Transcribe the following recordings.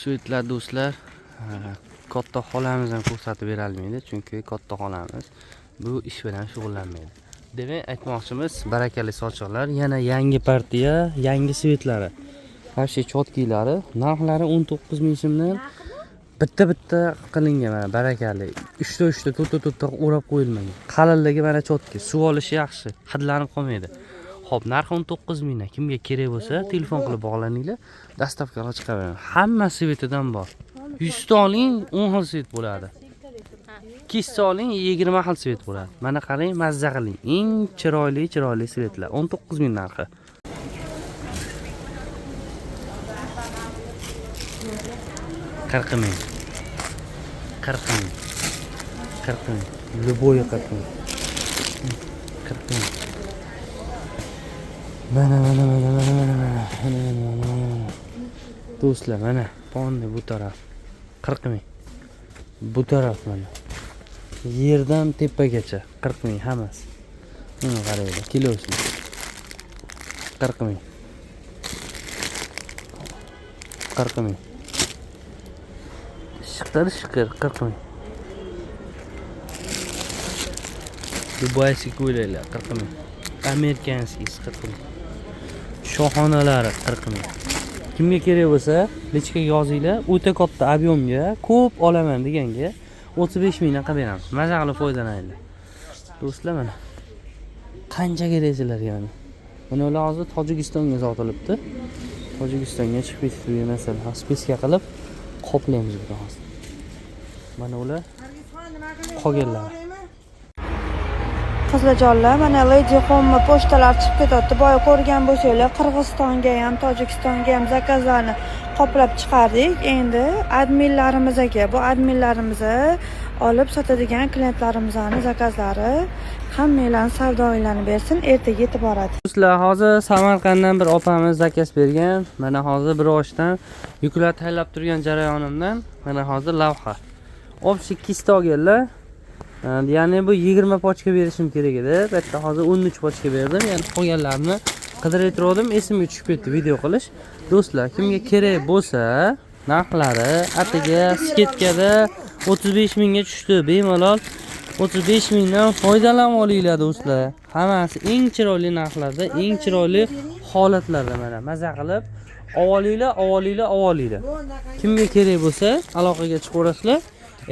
Svetlar, do'stlar, katta xolamiz ham ko'rsatib berolmaydi, chunki katta xolamiz bu ish bilan shug'ullanmaydi. Demak, aytmoqchimiz, barakali sochiqlar, yana yangi partiya, yangi svetlari. Вообще чёткий lari, narxlari 19 ming so'mdan bitta bitta qilingan, mana barakali. Uchta uchta, to'rtta to'rtta o'rab qo'yilmagan. Qalinligi mana чёткий, suv olishi yaxshi, hidlanib qolmaydi. Xo'p, narxi 19 mingdan. Kimga kerak bo'lsa, telefon qilib bog'laninglar, доставка qilib chiqaveradi. Hamma svetidan bor. 100 ta oling, 10 xil svet bo'ladi. 200 ta oling, 20 xil svet bo'ladi. Mana qarang, mazza qiling. Eng chiroyli, chiroyli svetlar. 19 ming narxi. 40 ming. 40 ming. 40 ming. Любой 40 ming. 40 ming. Mana, mana, mana, mana, mana, mana, mana, mana, mana, mana. Do'stlar, mana ponni bu taraf 40 ming. Bu taraf mana. Yerdan tepagacha 40 ming hammasi. Mana qaranglar, kilosi. 40 ming. 40 ming. Shiqir shiqir 40 ming. Dubayskiy ko'ylaklar 40 ming. Amerikanskiy 40 ming. Shoxonalari 40 ming. Kimga kerak bo'lsa, личка ga yozinglar. O'ta katta объем ga ko'p olaman deganga 35 mingdan qilib beramiz. Maza qilib foydalaninglar. Do'stlar, mana. Qancha kerak sizlarga mana. Mana ular hozir Tojikistonga sotilibdi. Tojikistonga chiqib ketibdi bu narsalar. Списка qilib qoplaymiz buni hozir. Mana ular qolganlar. Qizlarjonlar, mana Lady Home pochtalar chiqib ketyapti. Boya ko'rgan bo'lsanglar, Qirg'izistonga ham, Tojikistonga ham zakazlarni qoplab chiqardik. Endi adminlarimizga, bu adminlarimiz olib sotadigan klientlarimizni zakazlari hammanglarni savdoyinglarni bersin, ertaga yetib boradi. Do'stlar, hozir Samarqanddan bir opamiz zakaz bergan. Mana hozir bir oshdan yuklar tayyorlab turgan jarayonimdan mana hozir lavha. Общий kista olganlar. Ya'ni bu 20 pochka berishim kerak edi. Bu yerda hozir 13 pochka berdim. Ya'ni qolganlarini qidirib turdim, esimga tushib ketdi video qilish. Do'stlar, kimga kerak bo'lsa, narxlari atigi скидка da 35 mingga tushdi. Bemalol 35 mingdan foydalanib olinglar do'stlar. Hammasi eng chiroyli narxlarda, eng chiroyli holatlarda mana maza qilib olinglar, olinglar, olinglar. Kimga kerak bo'lsa, aloqaga chiqaverasizlar.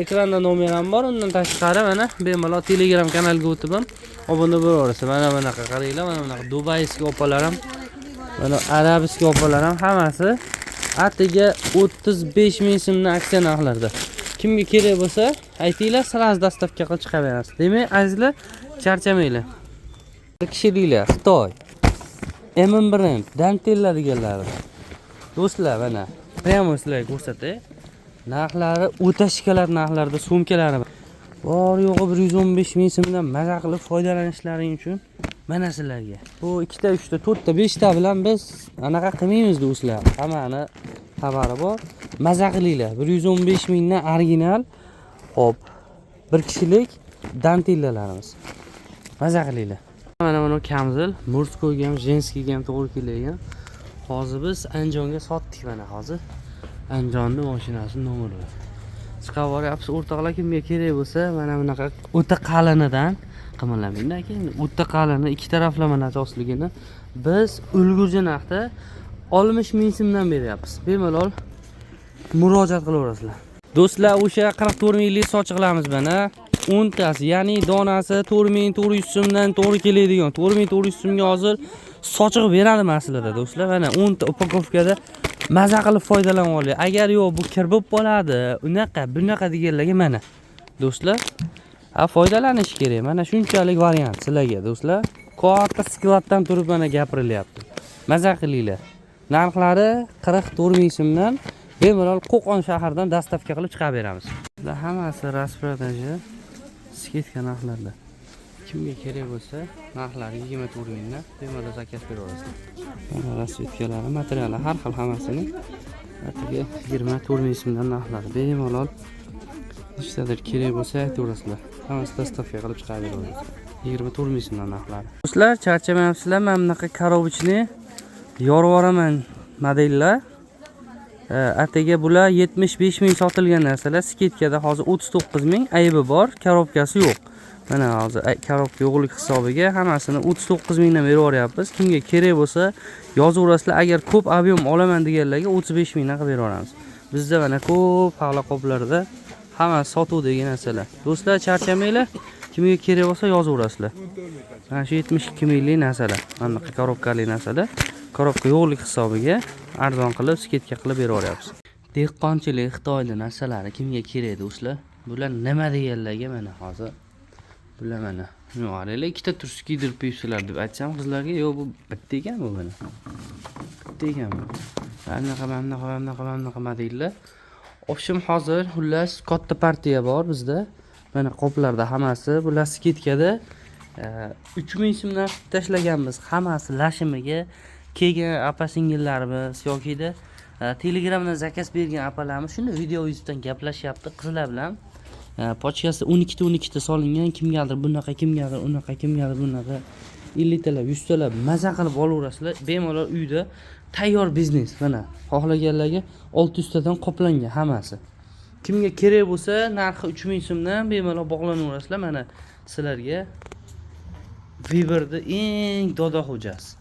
Ekranda nomer ham bor, undan tashqari mana bemalol Telegram kanaliga o'tib ham obuna bo'laverasiz. Mana bunaqa qaranglar, mana bunaqa Dubayskiy opalar ham, mana arabskiy opalar ham hammasi atiga 35 ming so'mdan aksiya narxlarda. Kimga kerak bo'lsa, aytinglar, сразу доставка qilib chiqarib beramiz. Demak, azizlar, charchamanglar. Kishiliklar, Xitoy. M brend, dantella deganlari. Do'stlar, mana прямо sizlarga ko'rsatay. Narxlari o'ta shikolat narxlarda sumkalari bor yo'g'i 115 ming so'mdan maza qilib foydalanishlaring uchun mana sizlarga. Bu ikkita, uchta, to'rtta, beshta bilan biz anaqa qilmaymiz do'stlar. Hammani xabari bor. Maza qilinglar. 115 mingdan original. Xo'p, bir kishilik dantillalarimiz. Maza qilinglar. Mana buni kamzil, мужской ga ham, женский ga ham to'g'ri keladigan. Hozir biz Andijonga sotdik mana hozir. Andijonni mashinasi nomeri. Chiqarib boryapmiz o'rtoqlar, kimga kerak bo'lsa, mana bunaqa o'ta qalinidan qimirlamaydi keyin o'ta qalini ikki taraflama nachosligini biz ulgurji narxda 60 ming so'mdan beryapmiz. Bemalol murojaat qilaverasizlar. Do'stlar, o'sha 44 minglik sochiqlarimiz mana 10 tasi, ya'ni donasi 4400 so'mdan to'g'ri keladigan. 4400 so'mga hozir sochiq beradi aslida do'stlar. Mana 10 ta упаковка da maza qilib foydalanib oling. Agar yo'q, bu kir bo'lib qoladi, unaqa, bunaqa deganlarga mana do'stlar, ha, foydalanish kerak. Mana shunchalik variant sizlarga do'stlar. Katta skladdan turib mana gapirilyapti. Maza qilinglar. Narxlari 44 ming so'mdan bemalol Qo'qon shahridan доставка qilib chiqarib beramiz. Bular hammasi распродажа, скидка narxlarda. Kimga kerak bo'lsa, narxlari 24 mingdan bemalol zakaz beraverasizlar. Mana расцветка lari, materiali har xil hammasini atigi 24 ming so'mdan narxlari. Bemalol nechtadir kerak bo'lsa aytaverasizlar. Hammasi доставка qilib chiqarib beramiz. 24 ming so'mdan narxlari. Do'stlar, charchamayapsizlar, mana bunaqa коробочный yorib yuboraman modellar. Atigi bular 75 ming sotilgan narsalar, скидка da hozir 39 ming, aybi bor, коробка si yo'q. Mana hozir коробка yo'qlik hisobiga hammasini 39 mingdan berib yuboryapmiz. Kimga kerak bo'lsa, yozaverasizlar. Agar ko'p объем olaman deganlarga 35 mingdan qilib berib yuboramiz. Bizda mana ko'p paxla qoplarda hammasi sotuvdagi narsalar. Do'stlar, charchamanglar. Kimga kerak bo'lsa, yozaverasizlar. Mana shu 72 minglik narsalar. Mana bunaqa коробка li narsalar. Коробка yo'qlik hisobiga arzon qilib, скидка qilib berib yuboryapmiz. Dehqonchilik Xitoyda narsalari kimga kerak, do'stlar? Bular nima deganlarga mana hozir bular mana. Yo'q, qaranglar, ikkita tursi kiydirib qo'yibsizlar deb aytsam qizlarga, yo'q, bu bitta ekan bu mana. Bitta ekan bu. Mana bunaqa, mana bunaqa, mana bunaqa, mana bunaqa modellar. Общем, hozir xullas katta partiya bor bizda. Mana qoplarda hammasi, bular скидка da 3000 so'mdan qilib tashlaganmiz. Hammasi lashimiga kelgan apa singillarimiz yokida Telegramdan заказ bergan apalarimiz shunda video yuzdan gaplashyapti qizlar bilan. Пачка si 12 ta 12 ta solingan, kimgadir bunaqa, kimgadir unaqa, kimgadir bunaqa, 50 talab, 100 talab maza qilib olaverasizlar. Bemalol uyda tayyor biznes. Mana xohlaganlarga 600 tadan qoplangan hammasi. Kimga kerak bo'lsa, narxi 3000 so'mdan, bemalol bog'lanaverasizlar. Mana sizlarga Viberda eng dodo xo'jasi.